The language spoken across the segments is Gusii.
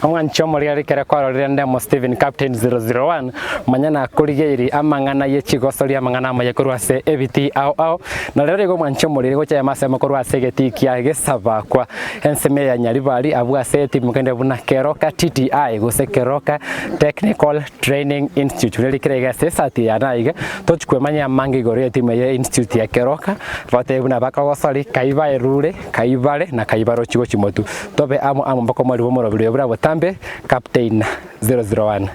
Omwanchi omoriri ekero kwarorire Ndemo Stephen Captain 001, manya nakorigeiri amang'ana ye chigosori amang'ana amaye korwa ase ebitii ao ao. Na rero igo omwanchi omoriri gocha ime asemo korwa ase egetii kia Gesabakwa, ensemo ya Nyaribari abwo ase etimu kende buna Keroka TTI gose Keroka Technical Training Institute buna rikire iga ase esati yane aiga, tochi kwemanyia amange igoro y'etimu eye institute ya Keroka, batebie buna bakogosori kai baerure, kai bare na kai barochi gochia motwe. Tobe amo amo mpaka omorero bw'omorobiri oyo buna botambe, Captain 001.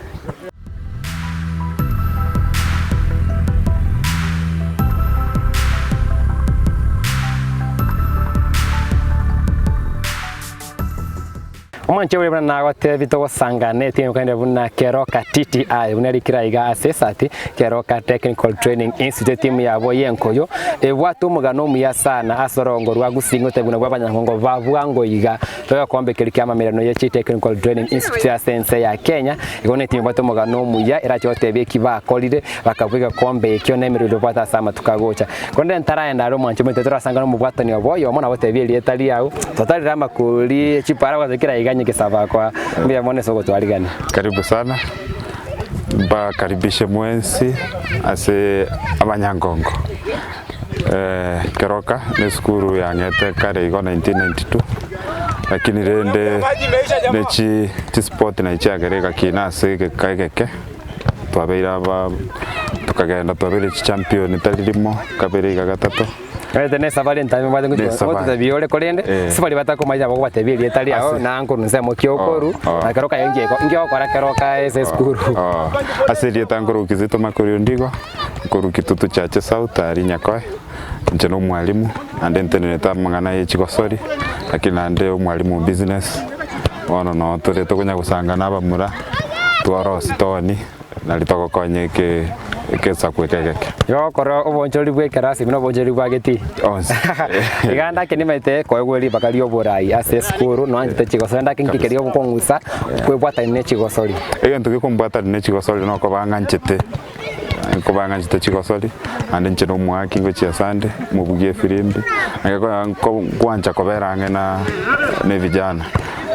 Omwanche oria buna nagotebie togosangana etimu kende buna Keroka TTI buna rikire aiga ase esati Keroka Technical Training Institute etimu yabo y'enkoyo ebwate omogano omuya sana ase orongo rwa Gusii ngotebi buna bwa abanyangongo ba bwango iga togekombe keria kia amamererano ye Technical Training Institute ase ense ya Kenya igo netimu ebwate omogano omuya erache gotebia eki bakorire bakabua egekombe ekio na emerero ebwate ase amatuko agocha. Korende ntaraenda are omwancho omoito torasangane omobwatani obo oyomo na gotebia erieta riao, totarire amakori chipara gose kera iga nyegesaba kwa mbuya mono ase ogotwarigania. Karibu sana, mbakaribishe mwensi ase abanyangongo. Keroka ne esukuru yang'ete kare igo 1992 lakini rende ne chi chisport nachi chiagera egakina ase egeka egeke. Twabeire aba tokagenda twabeire chichampion tari rimo, kabere iga gatato. Omanyete ne esafari entambe mbwate ngochia Ne esafari. gototebia ore korende Eh. ase baria batakomanya nabo okobatebia erieta riao Ase. na nkorwa ensemo ki okorwa Oh, oh. na kero kaye nki nki ogokora kero kae ase esukuru. Oh, ase erieta nkorwa Kizito Makori Ondigo, nkorwa Kitutu Chache South aria Nyakoe, inche na omwalimu, naende ntenerete amang'ana ya echigosori, lakini naende omwalimu o business, bono noo tore tokonya gosanga na abamura. Tworosie toni, nari togokonya eke egesaku eke egeke. Igo ogokora obonchoreri bwa ekerasi buna obonchoreri bwa getii. Onsi. Iga ndake nimaete koegwa ribaga rioborai ase esukuru noanchete chigosori ndake nki keria ogokong'usa kwebwatania ne chigosori. Egento gekombwatania ne chigosori nokoba ng'anchete nkoba ng'anchete chigosori, naende inche na omoaki ngochia asande, omobugi efirimbi, naki konya nko nkwancha kobera ang'e na na evijana,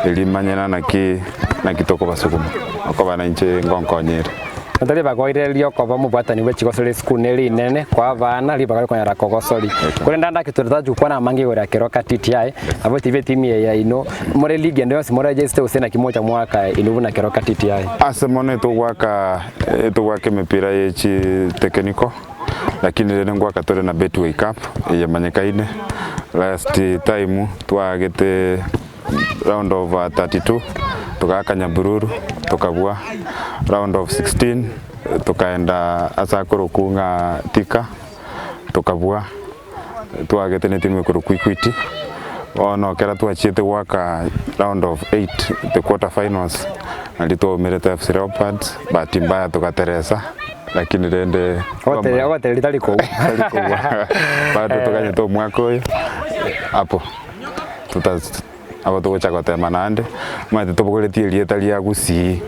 erio manye na naki naki tokobasuguma, okoba na inche ngonkonyere. Egento ribaga oire riokoba omobwatani bwe chigosori esukuru ne rinene koa abana ribaga rikonyara kogosori. Korende ande ake tore totachia gokwana amange igoro ya Keroka TTI, nabo tibi etimu eye yaino, more league ende yonsi moregister gose naki mocha moaka inwe buna Keroka TTI. Ase mono etogwaka Etogwaka emepira ye chitekeniko, lakini rende ngwaka tore na Betway Cup eye emanyekaine. Last time twaagete round of 32 togaaka Nyabururu tokabua, round of 16 tokaenda ase akorokwa ng'a Thika tokabua, twaagete ne timu ekorokwa Equity. Bono ekero twachiete goaka round of eight, the quarter finals, nario twaumerete AFC Leopards, bahati mbaya togateresa, lakini rende Ogotere- ogotereria tari kogwa. tari kogwa. Bado toganyete omwaka oyo, hapo tuta Nabo togocha gotema naende, omanyete tobogoretie erieta ria Gusii.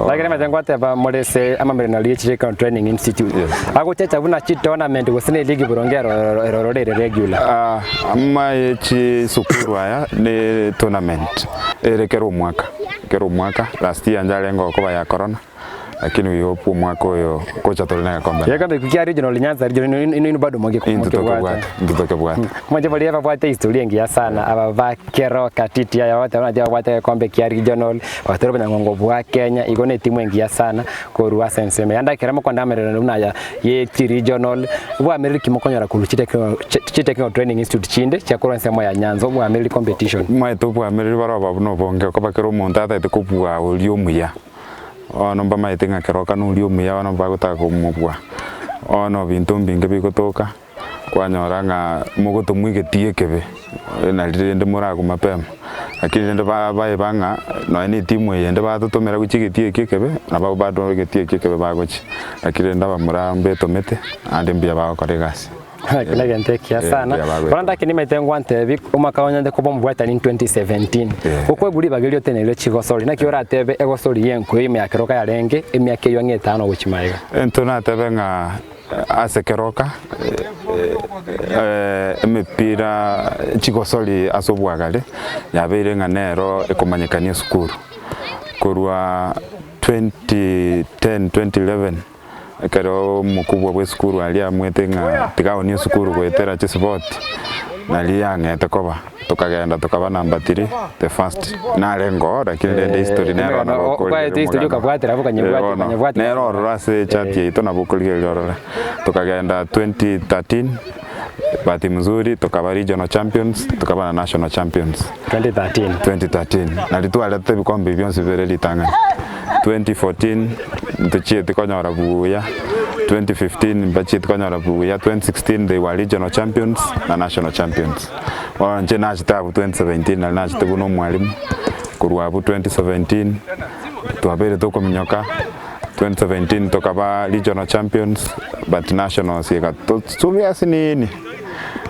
Lakini omanyete ngwateba more ase amamererano ye Chicken Training Institute. Yes. Agochecha buna chitournament gose ne eligi boronge ero eroro ere regular. Ah, amaye chisukuru aya ne tournament ere kera omwaka, kera omwaka last year njarenge okoba ya corona. Lakini we hope omwaka oyo ngocha tore na egekombe naende. Egekombe ekio kia regional Nyanza regional inwe inwe bado moge Intwe mokebwate. tokebwate, intwe tokebwate. Mwanche baria babwate history engiya sana aba ba Keroka TTI aba bateba buna babwate egekombe kia regional bagatera obonyangongo bwa Kenya igo ne etimu engiya sana korwa ase ensemo eye. Naende ekero mokonda amererano buna aya ye chiregional obwamereri ki mokonyora korwa chitechnical chitechnical training institute chinde chia korwa ensemo ya Nyanza obwamereri competition. Omanyete obwamereri baroba buna obonge okoba kera omonto atagete kobua oria omuya. Bono mbamaete ng'a keroka noria omuya bono bagotaka komobua, bono ebinto mbinge bigotoka, kwanyora ng'a mogotomwa egetii ekebe, nari rende moragwe mapema. Lakini rende ba baeba ng'a nonye na etimu eye ende batotomera gochia egetii ekio ekebe, nabo bado egetii ekio ekebe bagochia. Lakini rende abamura mbetomete, naende mbuya bagokora egasi. Ekio negento ekiya Eh, sana. mbuya bagoeta. Bono ndake nimaete ngwantebi omwaka onyarete koba omobwatani in 2017. Eh. Okoegwa ribaga erio oteneire chigosori naki oratebe egosori y'enkuyo ime ya keroka yarenge emiaka eywo ang'e etano gochia magega. Intwe natebe ng'a ase keroka emepira chigosori ase obwagare yabeire ng'a nero ekomanyekania esukuru. Korwa 2010, 2011 ekero omokubwa bwa esukuru aria amwete ng'a tiga aonie esukuru goetera chisipoti, naria yang'ete koba, tokagenda tokaba number three, the first narenge oo lakini rende history nero nabo Okwaete okorigereria history omogano. okabwatera abwo Eh, okanyebwatia bono, okanyebwatia nero ororo ase echati yaito nabo okorigereria orore. Tokagenda 2013, bahati mzuri tokaba regional champions, tokaba na national champions. 2013. 2013 nari twarete ebikombe ebi bionsi bibere ritang'ani, 2014 ntochieti konyora buya, 2015 mbachieti konyora buya, 2016 they were regional champions na national champions. Bono inche nachete abwo 2017 nari nachete buna omwalimu, korwa abwo 2017 twabeire tokominyoka, 2017 tokaba regional champions but nationals egatosubia asinini.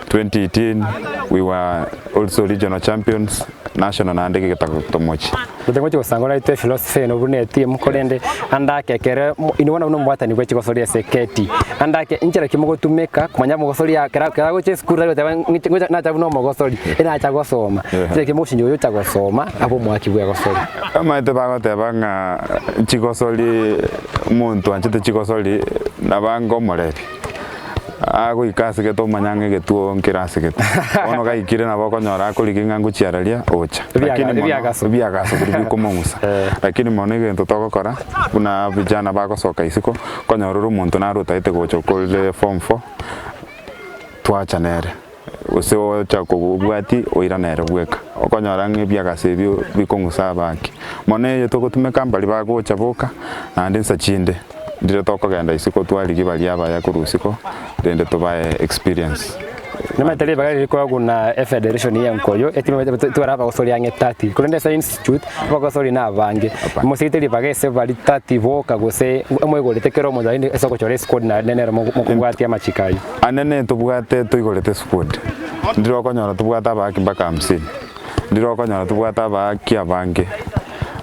2018 we were also regional champions, national naende gegetagotomochia. Gote ngochia gosanga oraitwe ephilosophy eno buna etimu korende ande ake ekere inwe bono buna omobwatani bwe chigosori ase eketi ande ake inchera ki mogotumeka komanya omogosori kera kera agocha esukuru tari goteba ng'iche ngocha nacha buna omogosori nacha gosoma inchera ki mogochincha oyo ocha gosoma abe omoaki bwe egosori. Omanyete bagoteba ng'a chigosori omonto oanchete chigosori nabange omorebi. Agoika asegete omanya ng'a egetuo nkere asegete. Bono gaikire nabo okonyora akorigia ng'a ngochiararia ocha. Lakini mono Ebiagaso. ebiagaso biria bikomong'usa. Lakini mono egento togokora buna vijana bagosoka isiko, okonyora ore omonto naro otagete gocha okorire form four, twacha nere. Gose ocha kobobwati oirane ere bweka. Okonyora ng'a ebiagaso ebio bikong'usa abaki. Mono eye togotumeka mbaria bagocha boka, naende nsa chinde, ndire tokogenda isiko twarigia baria abaya korwa isiko, rende tobae experience. Nimanyete ribaga riri rikoragwa na efederation ya Enkoyo, etware abagosori ang'e 30, korende ase institute abagosori na abange. Mosigete ribaga ase bari 30 boka gose moigorete kera omonto lakini ase ogochora esquad nere mokobwatia amachiko ayio. Anene tobwate toigorete esquad, ndire okonyora tobwate abaaki mpaka hamsini, ndire okonyora tobwate abaaki abange,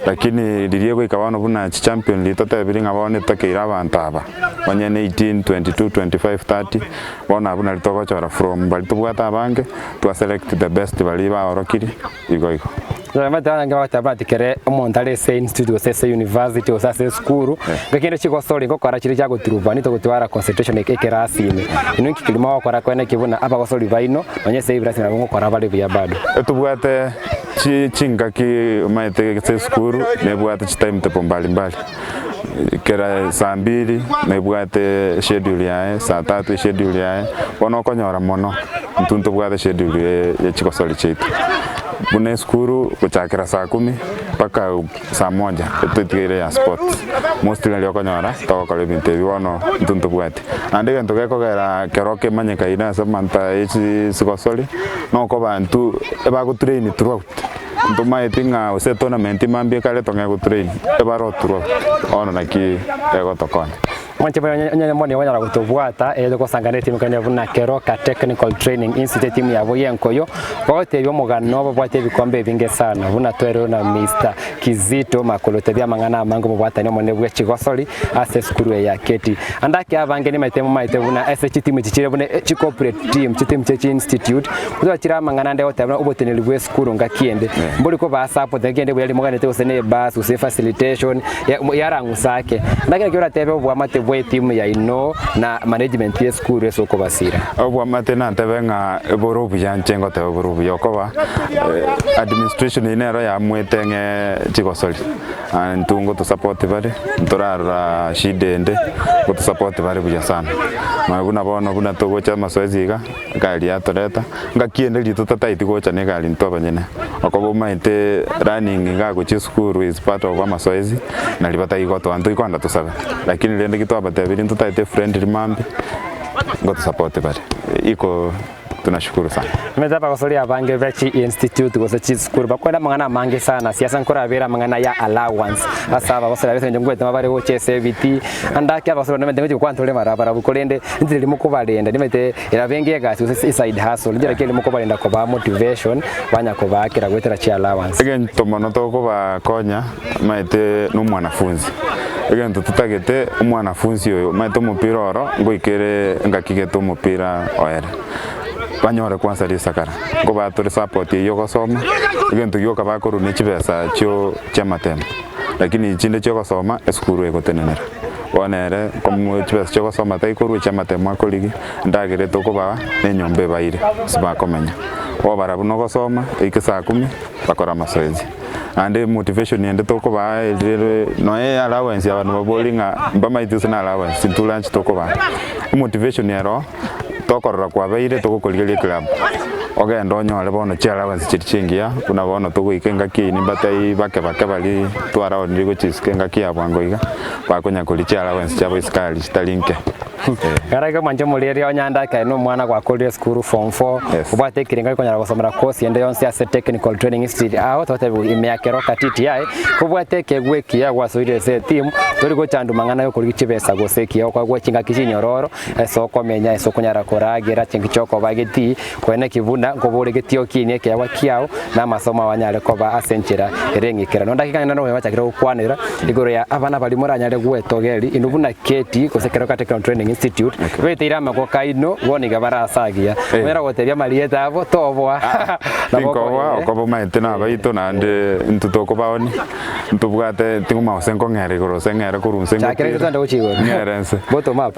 lakini riria egoika bono buna chichampion riria totebirie ng'a bono etokeire abanto aba, onye ne 18, 22, 25, 30, bono abwo nario togochora from baria tobwate abange, twa select the best baria baorokirie. Igo igo. Abanto abange bagoteba ati kere omonto are ase institute gose ase university gose ase esukuru, ngaki kende chigosori ngokora chire chia goturuba nitogotwara concentration ekerasi ime. Inwe nki keria mogokora koene ki buna abagosori baino nonye ase ebirasi nabo ngokora bare buya bado. Etobwate chi chingaki omanyete ase esukuru nebwate chitimetable mbali mbali, kera saa mbili nebwate schedule yaye, saa tatu eschedule yaye, bono okonyora mono. Intwe ntobwate schedule ye chigosori chiaito, buna esukuru gochakera saa kumi mpaka saa moja etotigaire ya sports, mostly nario okonyora togokora ebinto ebi bono intwe ntobwate. Naende egento gekogera kero kemanyekaine ase amanto aya ye chigosori, nokoba intwe ebagotrain throughout, ntomaeti ng'a gose etournament mambia ekare tong'e gotrain, ebare throughout, bono naki egotokonya. Mwanche buna onye mboni okonyara gotobwata ere togosangana etimu kende buna Keroka Technical Training Institute etimu yabo y'enkoyo bagotebia omogano babwate ebikombe ebinge sana buna twererwe na Mister Kizito Makolo tebia amang'ana amange omobwatani omonene bwe chigosori ase esukuru eye ya Keti. Ande ake abange nimaete momaete buna ase chitimu echi chire buna chi corporate team chitimu chie chi institute chire amang'ana ande goteba buna oboteneneri bwe esukuru ngaki ende mbori kobaa support ngaki ende buya rimoganete gose ne ebus gose facilitation yarang'usa ake. Naki naki oratebe oboamate bwa etimu yaino na management ye esukuru ase okobasira? Oboamate nantebe ng'a bore obuya inche ngoteba bore obuya okoba administration eyio nero yamuete ng'e chigosori intwe ngotosupport bare ntorarora shida ende ngotosupport bare buya sana. Nonya buna bono buna togocha amazoezi iga. Egari yatoreta, ngaki ende riria totataeti gocha na egari intwe abanyene, okoba omaete running iga gochia esukuru is part of amazoezi, nari batari gotoa ntoi kwanza tosabe, lakini rende ki twabatebirie ntotaete friendly mambia, ngotosupport bare, iko tunashukuru sana. Omanyete abagosori abange be chi institute gose chisukuru bakwenda amang'ana amange sana, siasa nkorabere amang'ana ya allowance ase abagosori ase eng'encho nkoetema bare gocha ase ebitii, ande ake abagosori bande omanyete ngochia gokwana tore marabarabwo korende inchera riria mokobarenda nimanyete Erabe engiya egasi gose eside hustle, inchera ki erimo kobarenda kobaa motivation banya kobaakera goetera chi allowance. Egento mono tokobakonya omanyete na omwanafunzi, egento totagete omwanafunzi oyo omanyete omopira oro ngoika ere engaki gete omopira oere, banyore kwansa risakara, nkobaa tore support eywo ogosoma, egento gioka bakorwa ne chibesa chio chiamatemo. Lakini chinde chiogosoma, esukuru egotenenera. Bono ere komo chibesa chiogosoma taikorwa echi amatemo akorigia, endagera etokobaa, na enyomba ebaire ase bakomenya. Bono barabwo na ogosoma, eike saa kumi, bakore amazoezi. Naende emotivation ende tokobaa erire nonya allowance abanto babori ng'a mbamaeti gose na allowance, intwe lunch tokobaa. Emotivation ero tokorora kwabeire togokorigeria eclub, ogende onyore bono chiallowance chiria chingiya, buna bono togoika engaki eywo nimbatebie bake bake baria twaraonire gochia isiko engaki ya bwango iga, bakonya koria chiallowance chiabo isiko aria chitari nke. Ekero iga mwanche omoreri onye ande akae na omwana gwakorire esukuru form four, Yes. obwate ekerengo gekonyara gosomera course ende yonsi ase Technical Training Institute ao totebigwe ime ya Keroka TTI, kobwate ekeegwa ekiya gwasoire ase etimu, tori gochandwa mang'ana yokorigia chibesa gose ekiya okoegwa chingaki chinyororo, ase okomenya ase okonyara koragera chinki chiokoba getii, koeneki buna nkobore getii okinie ekeegwa kiao, na amasomo ao anyare koba ase enchera ere eng'ikeranu. Ndakika ng'ina noyo bachakire gokwanera igoro ya abana baria moranyare gwetogeri inwe buna KT gose Keroka Technical Training Institute beteire amagoko aino bono iga bare ase agiya. Eh. Onyare gotebia amarieta abo toboa. Nabo Tinkoboa okoba okoba omanyete na abaito naende intwe tokobaonia, ntobwate ting'uma gose nkong'era igoro gose ng'ere korwa inse Chakera ngotire, totande gochia igoro. ng'ere inse. Bottom up.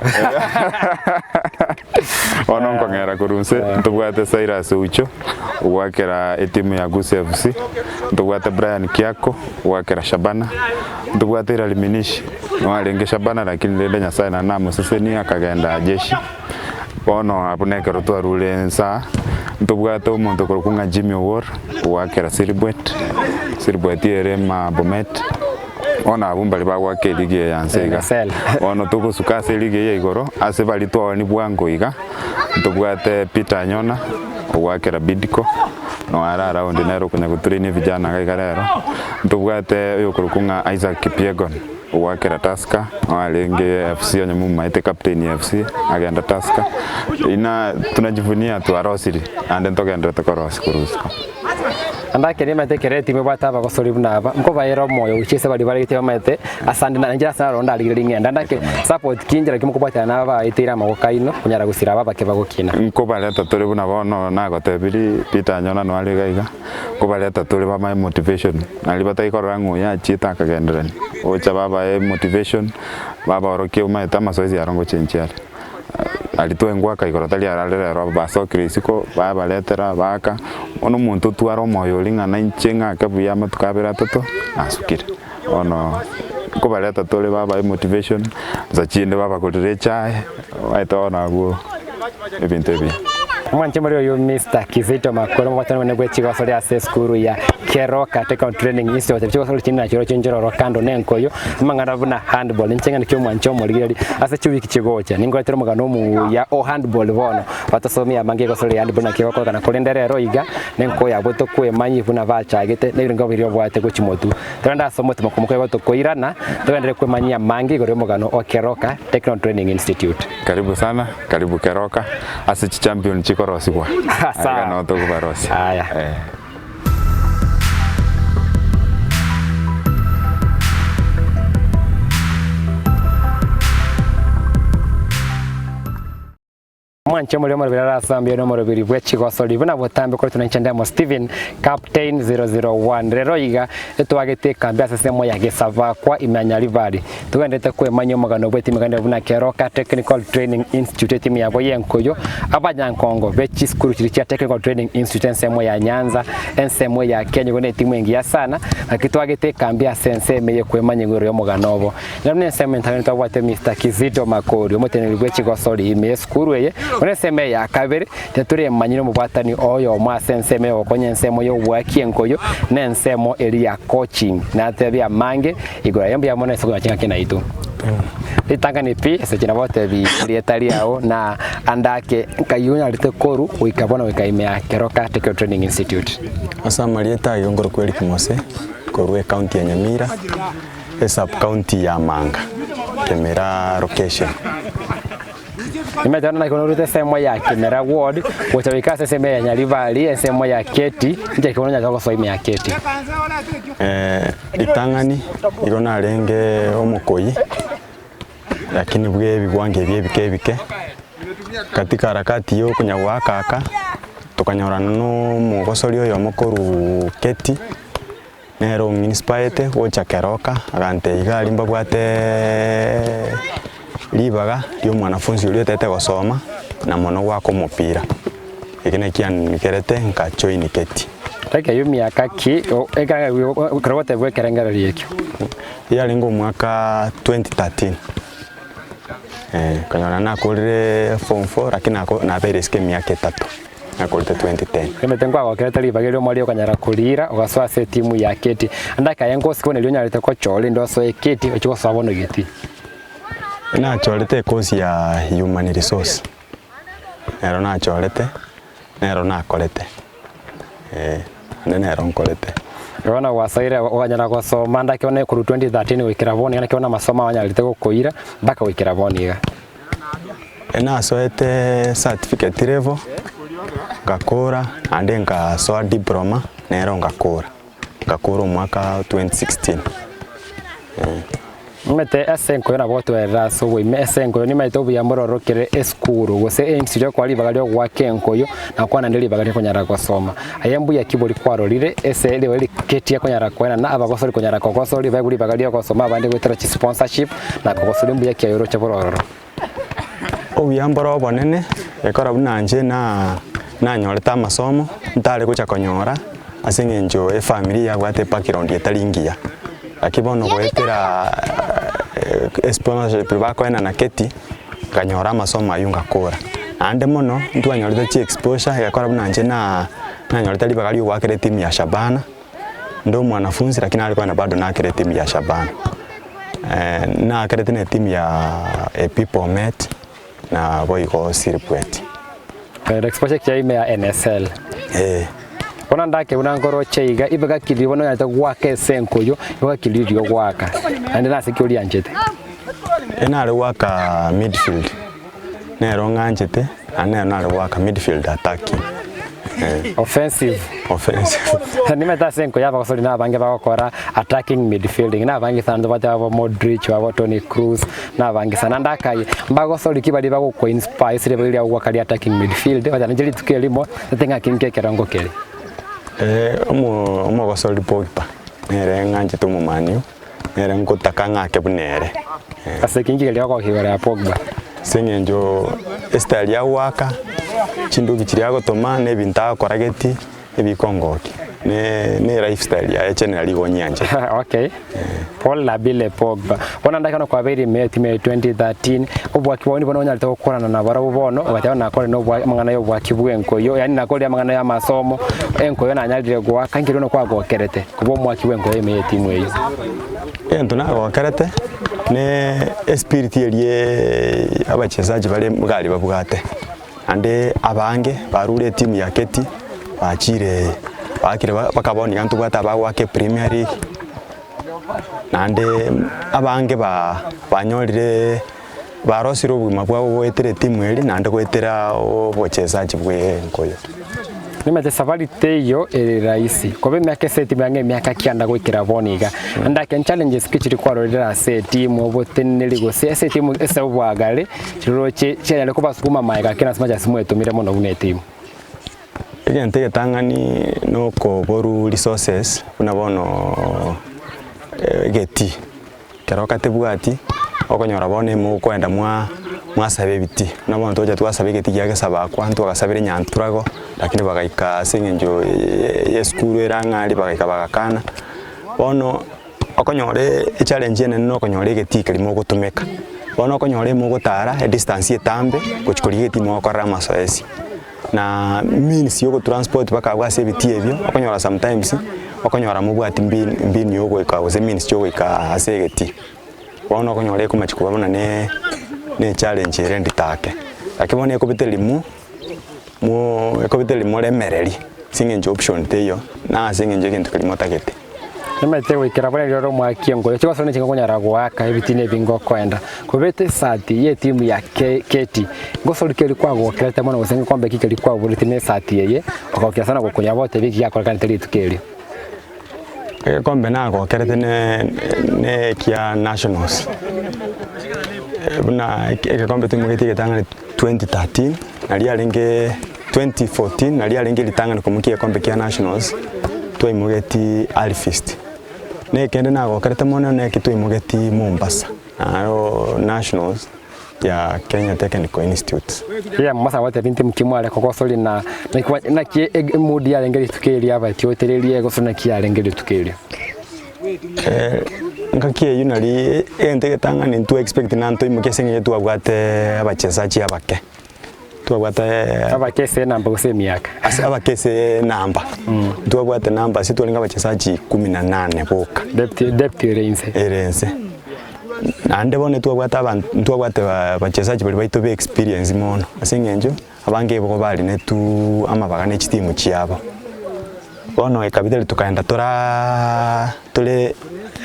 Bono nkong'era korwa inse, ntobwate Cyrus Oucho, ogwakera etimu ya Gusii FC, ntobwate Brian Kiako, ogwakera Shabana, ntobwate Hilary Minishi, noarenge Shabana lakini rende Nyasaye naende namosesenie akagenda jeshi. Bono abwo nekero twarure insaa, ntobwate omonto okorokwa ng'a Jimmy Owuor, ogwakera Silibwet, Silibwet ere ma Bomet, bono abwo mbari bagwaka eligi eye ya nse iga. NSL. Bono togosuka ase eligi eye ya igoro, ase baria twaoni bwango iga, ntobwate Peter Anyona, ogwakera Bidco, noare around nere okonya gotrain evijana iga iga rero, ntobwate oyokorokwa ng'a Isaac Kipyegon, ogwakera Tusker, noarenge FC onye momaete captain FC, agenda Tusker, ina tunajivunia twarosirie, naende ntogenderete korosia korwa isiko. Naende ekero omanyete ekero etimu ebwate abagosori buna aba, nkobaera omoyo gochia ase baria baregete bamaete ase ande na inche ase naro ndarigereria ng'ende. Naende ake support ki enchera ki mokobwatana na aba baeteire amaboko aino konyara gosira aba abake bagokina? Nkobareta tore buna bono nagotebirie Peter Anyona noare iga iga, nkobareta tore bamae motivation, naria batari korora ng'a oyo achiete akagenderania, gocha babae motivation, babaorokie omanyete amazoezi aro ngochenchia are. Aria twengwaka igoro tari arare rero basokire isiko babaretera baaka, bono omonto otware omoyo oria ng'a nainche ng'ake buya amatuko abere atato, nasukire. Bono nkobareta tore babae motivation, nsa chinde babagorere echae, omanyete bono abwo ebinto ebiya. Omwanche more oyo Mister Kizito Makori omobwatani one bwe chigosori ase esukuru ya Keroka Technical Training Institute, chigosori chinde nachio chinchororo kando na enkoyo, amang'ana buna handball, inche ng'ani ki omwanche omorigereria ase chiwiki chigocha, ningoretere omogano omuya o handball bono, batosomie amange egosori ya handball naki egokorekana korende rero iga, nenkoyo abwo tokwemanyia buna bachagete, na ebirengo biria obwate gochia motwe. Torende ase omotima komoka igo tokoirana, togenderere kwemanyia amange igoro y'omogano o Keroka Technical Training Institute. Karibu sana, karibu Keroka, ase chichampion chikorosigwa. Sawa. Aiga noo tokobarosia. Aya. Eh. Omwanche omoria omoroberi arasambie nomoroberi bwe chigosori buna botambe korwa tuna inche ndemo Stephen Captain 001 rero iga etwagete ekambi ase ensemo ya Gesabakwa ime ya Nyaribari togenderete kwemanyia omogano bwe etimu egende buna Keroka Technical Training Institute etimu yabo yenkoyo abanyankongo be chisukuru chiria chia Technical Training Institute ensemo ya Nyanza ensemo ya Kenya igo ne etimu engiya sana naki twagete ekambi ase ensemo eye kwemanyia igoro yomogano obo. Nero nensemo entang'ani twabwate Mister Kizito Makori, omoteneneri bwe chigosori ime y'esukuru eye, buna ensemo eye ya kabere, titoremanyire omobwatani oyomo ase ensemo y'ogokonya ensemo y'ogoakia enkoyo na ensemo eria ya coaching. Natebie amange igoro aye mbuya mono ase okonyora ching'aki naitwe. Ritang'ani pi ase echi nabo otebi erieta riao na ande ake nkai onyarete korwa goika bono goika ime ya Keroka Technical Training Institute. Ase amarieta ayio nkorokwa Eric Mose, korwa ecounty ya Nyamira. Esub county ya Manga, Kemera location. Nimanyete bono naki norwete ensemo ya Kemera ward gocha goika ase ensemo ya Nyaribari, ensemo ya Keti, inche ki bono onyarete gosoa ime ya Keti. Ritang'ani igo narenge omokoyi, lakini bwa ebigwango ebi ebike ebike, katika harakati ya okonya goaka aka, tokanyorana na omogosori oyomo korwa Keti. Nere ong'inspirete gocha Keroka, agantebia iga aria mbabwateeee ribaga ria omwanafunzi oria otagete gosoma, na mono goaka omopira. Eki nakio kiangerete nka join Keti. Reke eyio miaka ki ekero gotebwa ekerengererio ekio? Yarenge omwaka 2013, eh, nkanyora nakorire form four lakini nako nabeire isiko emiaka etato. Nakorete 2010. Emete nkwagokerete ribaga erio omorero okanyara koriira, ogasoa ase etimu ya Keti. Ande akaye nkosi bono erio onyarete gochora rende osoe Keti ochie gosoa bono getii. Nachorete ekosi ya human resource, nero nachorete, nero nakorete, eh, naende nero nkorete. Bono gwasoire okanyara gosoma ande ake bono korwa 2013 goikera bono iga naki bono amasomo ao anyarete gokoira mpaka goikera bono iga. Nasoete certificate level, ngakora naende nkasoa diploma nero ngakora, ngakora omwaka 2016 eh. Nimanyete ase enkoyo nabo gotwerera ase oboime, ase enkoyo nimanyete obuya mbororokere esukuru, gose enchiri yokoa ribaga riogoaka enkoyo, na kwana nde ribaga riokonyara gosoma. Aye mbuya ki bori kwarorire ase ribaga riketia konyara koenana abagosori konyara kogosori baegwe ribaga riogosoma abande goetera chisponsorship, na kogosori mbuya ki aye oroche borororo. Obuya mbore obonene, ekero buna inche na nanyorete amasomo, ntare gocha konyora ase eng'encho efamiri yabwate ebackground etari ngiya. Lakini bono goetera esponsorship bakoenana keti, nkanyora amasomo aywo ngakora. Naende mono, ntwanyorete chi exposure egekora buna inche na nanyorete ribaga ria ogoakera etimu ya Shabana, Inde omwanafunzi lakini nare kogenda bado nakere etimu ya Shabana. Nakerete na etimu ya AP Bomet na boigo Silibwet. Exposure ekiya ime ya NSL. Eh. Bono ndake buna nkoroche iga, ibe gaki bono onyarete goaka ase enkoyo, ibe gaki riria ogoaka, naende nase ki orianchete? Nare goaka midfield, nero ng'anchete, naende nero nare goaka midfield attacking. Offensive. Offensive. Nimanyete ase enko y'abagosori na abange bagokora attacking midfielding, na abange sana ntobwate abo Modric, abo Toni Kroos, na abange sana. Naende akaye, mbagosori ki baria bagoko inspire ase ribaga riria goaka ria attacking midfield, ocha ninche rituko erimo, ntete ng'aki nke ekerongo keria. Omo omogosori Pogba, nere ng'anchete omomani nere ngotaka ng'ake buna ere. Ase ki nki keria ogokia igoro ya Pogba? Ase eng'encho estyle ya goaka, chinduki chiria agotoma na ebinto agokora geti, ebikongokia, ne ne lifestyle yaye generally igo nyianchete. Okay. Paul Labile Pogba. Bono ndake bono kwabeire ime etimu ya 2013, obwaki bwao nigo onyarete gokorana nabarabwo bono, ogateba nakore na obwa amang'ana ya obwaki bwa enkoyo, yaani nakorire amang'ana ya amasomo, enkoyo nanyarire goaka, inki bono kwagokerete koba omwaki bwa enkoyo ime ya etimu eyio? Egento nagokerete, ne espirit eria abachesaji bare gari babwate, naende abange barure etimu ya Keti, bachire baakire mpaka bono iga ntobwate abagoaka epremier league, naende abange ba banyorire barosire obogima bwabo goetera etimu eria naende goetera obochesaji bwa enkoyo. Nimanyete safari teiyo ere rahisi, koba emiaka ase etimu ang'e emiaka kianda goikera bono iga. Naende ake challenges ki chiri kwarorire ase etimu oboteneneri gose ase etimu ase obwagare chiroche chianyare kobasukuma magega kera ase machasi mwetomire mono buna etimu. Egento egetang'ani nokoborwa resources buna bono egetii, ekero katebwati okonyora bono emokoenda mwa mwasaba ebitii, buna bono twacha twasaba egetii gia gesabakwa ntwagasabire nyanturago, lakini bagaika ase eng'encho ya esukuru ere ang'e aria bagaika bagakana, bono okonyora echallenge enene nokonyora egetii keria mogotumeka, bono okonyora emogotara edistance etambe gochia korigia egetii mogokorera amasoesi. Na means ya ogotransport mpaka abwo ase ebitii ebio, okonyora sometimes, okonyora mobwati mbi mbinu ya ogoika gose means chia ogoika ase egetii. Bono okonyora ekomachia koba buna ne ne echallenge ere ndito ake. Lakini bono ekobete rimo, mo ekobete rimoremereri ase eng'encho option teiyo, na ase eng'encho egento keria motagete. Nimanyete goikera buna rirorio omwaki engoyo, chigosori nigo chikonyara goaka ebitina ebinge okoenda. Kobete esati y'etimu ya Keti, ngosori ki eria kwagokerete mono gose ngekombe ki keria kwaboreti na esati eye, okagokera sana gokonya gotebia eki giakorekanete rituko erio. Egekombe nagokerete ne ne ekia nationals, buna egekombe twaimogetie egetang'ani 2013, naria arenge 2014 naria arenge ritang'ani komokia egekombe kia nationals, twaimogetie Alfist. Na ekende nagokerete mono na eki twaimogetie Mombasa, naro nationals ya Kenya Technical Institute. Eya Mombasa nabwate ebinto ki mware kogosoria na naki emood yarenge rituko erio abatiotererie egosori naki yarenge rituko erio? Engaki eyio nari egento egetang'ani intwe expect na ntoimokie ase eng'encho twabwate abachesachi abake, twabwate Abake ase enamba gose emiaka? Ase abake ase enamba, ntwabwate namba ase twarenge abachesachi kumi na nane boka. Depth depth ere inse. Ere inse. Naende bono ntwabwate abanto ntwabwate abachesachi baria baito ba experience mono, ase eng'encho abange igo barinetwe amabaga ne chitimu chiabo. Bono ekabida tokaenda toraaa tore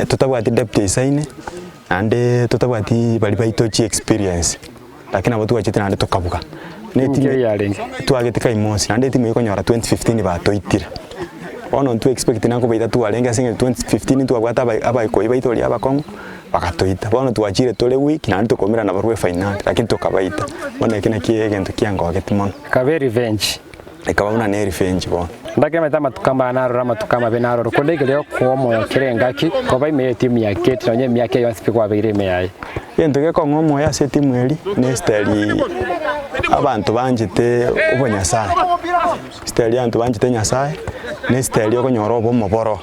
totabwati depth eisaine, naende totabwati baria baito chi experience, lakini nabo twachete naende tokabuga. Na Timu etimu ki yarenge? twagete Kaimosi, naende etimu eywo okonyora 2015 batoitire. Bono intwe expect nakobaita twarenge ase eng'encho 2015 ntwabwate aba abaikoi baito baria abakong'u, bagatoita. Bono twachire tore weak naende tokoumera nabarobwo efainali, lakini tokabaita. Bono eki nakio egento kiangogetie mono. Ekaba erevenge. Ekaba buna nerevenge bono. Ndakemete amatuko amaya narore amatuko amabe narore, korende ekero okoa omoyo kera engaki, koba ime y'etimu ya Kate nonya emiaka eye yonsi pi kwabeire ime yaye. Egento gekong'a omoyo ase etimu eri nesitari abanto banchete obonyasae, esitari abanto banchete Nyasaye, na esitari okonyora obomo boro.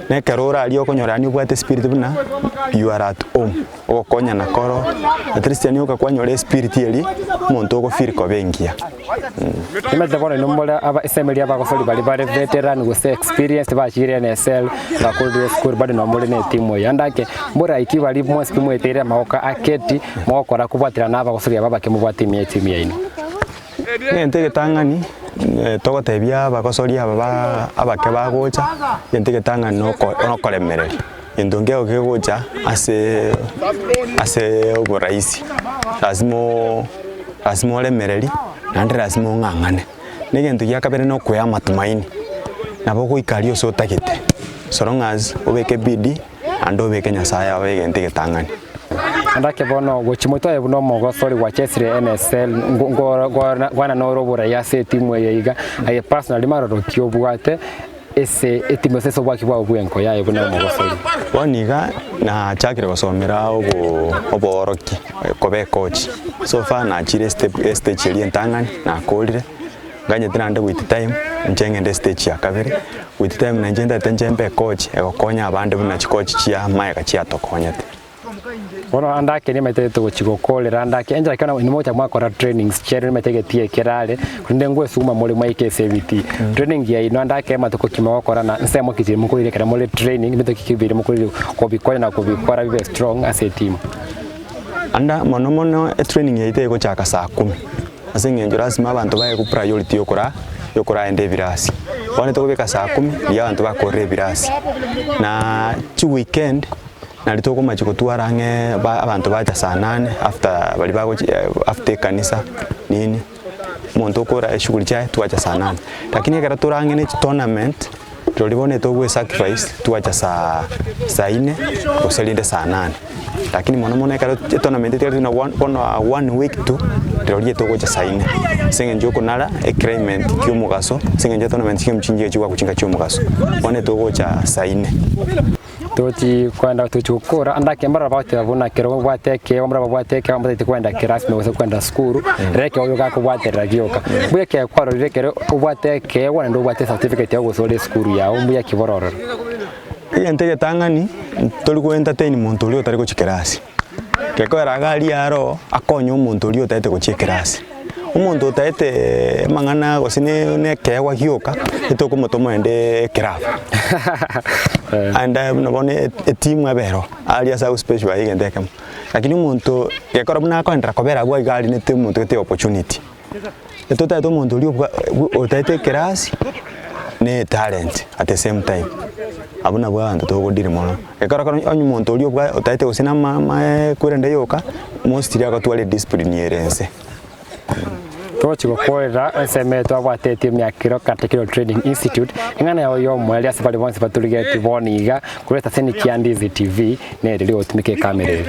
Na ekero ore aria okonyora yaani obwate espirit buna you are at home. Ogokonyana koro, at least yaani ogakwanyora espirit eria, omonto ogo feel koba engiya. Nimanyete bono inwe more aba esemeria abagosori baria bare veteran gose experienced bachire NSL, bakorire esukuru bado nabo more ne etimu eye. Ande ake, mboraiki baria mwensi pi mweteire amagoko aketi, mogokora kobwaterana na abagosori aba abake mobwate ime etimu yaino. Egento egetang'ani togotebia abagosori aba ba abake bagocha, egento egetang'ani noko nokoremereria, gento nkeigo kegocha aseee ase oboraisi, lazima ooo lazima oremererie naende lazima ong'ang'ane. Na egento gia kabere na okoea amatumaini, nabo ogoika aria ase otagete, so long as obeke bidii naende obeke Nyasaye abe egento egetang'ani. Naende ake bono gochia motwe aye buna omogosori gwachesire NSL ngwana nore oborai ase etimu eye iga, aye personally maroro ki obwate ase etimu ase ase obwaki bwao bwenko yaye buna omogosori? Bono iga nachakire gosomera obo oboorokia koba ecoach, so far nachire estep estage eria entang'ani nakorire. Nganyete naende with time, inche ng'ende estage ya kabere, with time nainche ntagete inche mbe ecoach egokonya abande buna chicoach chia magega chiatokonyete. Bono ande ake nimaete togochia gokorera ande ake, enchera ki bono inwe mogocha mwakora trainings chiaino nimaete egetii ekere are, korende ngwesuguma more mwaike ase ebitii. Training yaino ande ake amatuko ki mogokora na nsemo ki chiri mokoira ekero more training, ebinto ki bire mokoira kobikonya na kobikora bibe strong ase etimu. Ande mono mono etraining yaito egochaka saa kumi. Ase eng'encho lasima abanto baegwe priority yokora yokoraenda ebirasi. Bono tokobeka saa kumi riria abanto bakorire ebirasi. Na chiweekend nari tokomachia gotwara ang'e ba abanto bacha saa nane after baria bagochi after ekanisa nini, omonto okora eshughuli chiaye twacha saa nane. Lakini ekero tore ang'e ne chitournament, rirorio bono togwe sacrifice twacha saa saa inne gose rinde saa nane. Lakini mono mono ekero etournament etigare buna one bono one week tu, rirorio togocha saa inne, ase eng'encho okonara eclimate kia omogaso, ase eng'encho etournament chinkaki chingiya chigwakwa chingaki chia omogaso, bono togocha saa inne. Tochi kwenda tochi gokora ande ake mbarabwo bagoteba buna ekero obwate ekeegwa mbarabwo babwate ekeegwa mbatagete kwenda kerasi gose kwenda sukuru, rero ekeegwa nigo gakobwaterera gioka. Mbuya ekero kwarorire ekero obwate ekeegwa naende obwate ecertificate yago gose ore esukuru yago mbuya ki borororo. Egento egetang'ani, tori go entertain monto oria otari gochia kerasi, gekoera iga aria aro, akonye omonto oria otagete gochia ekerasi. Omonto otaete amang'ana gose ne na ekeegwa gioka, etokomotoma oende eclub. Aende buna bono etimu ebe ero, aria ase agospecial aye egento ekemo. Lakini omonto gekora buna akoenderera kobera abwo iga aria nete omonto gete opportunity. Etotaete omonto oria obwa otaete ekerasi, na etalent at the same time, abwo nabwo abanto togodeal mono. Ekero ekero onye omonto oria obwa otaete gose na ama amaeee kwerende yoka, mostly agotwara ediscipline ere ense. Togochi gokorera ensemo eye twabwate etimu ya Keroka Technical Training Institute, eng'ana yao y'omoerio ase baria bonsi batorigetie bono iga korwa estaseni kia Ndizi TV nere riria ogotumeka ekamera eye.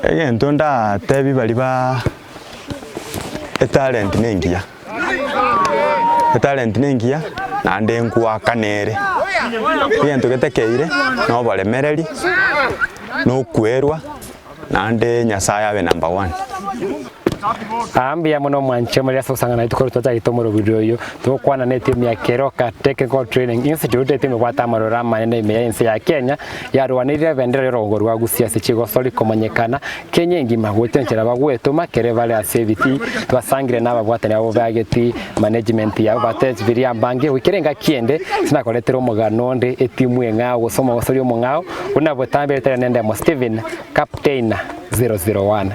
Egento ndatebie baria ba etalent nengiya, etalent nengiya. naende nkoakana ere. Egento getekeire, na oboremereri, na okwerwa, naende Nyasaye abe number one. Aa mbuya mono mwanche more ase ogosangana naitwe korwa twachagete omorobiri oyo. Togokwana na etimu ya Keroka Technical Training Institute, etimu ebwate amaroro amanene ime ya ense ya Kenya, yarwaneire ebendera y'orogongo rwa Gusii ase chigosori komanyekana Kenya engima goetera enchera bagwetoma kere bare ase ebitii. Twasangire na ababwatani abo bageti management yabo batesibirie ambange goikera engaki ende sinakoretera omogano onde etimu eng'ao gose omogosori omong'ao buna botambe etere nendemo Stephen Captain 001.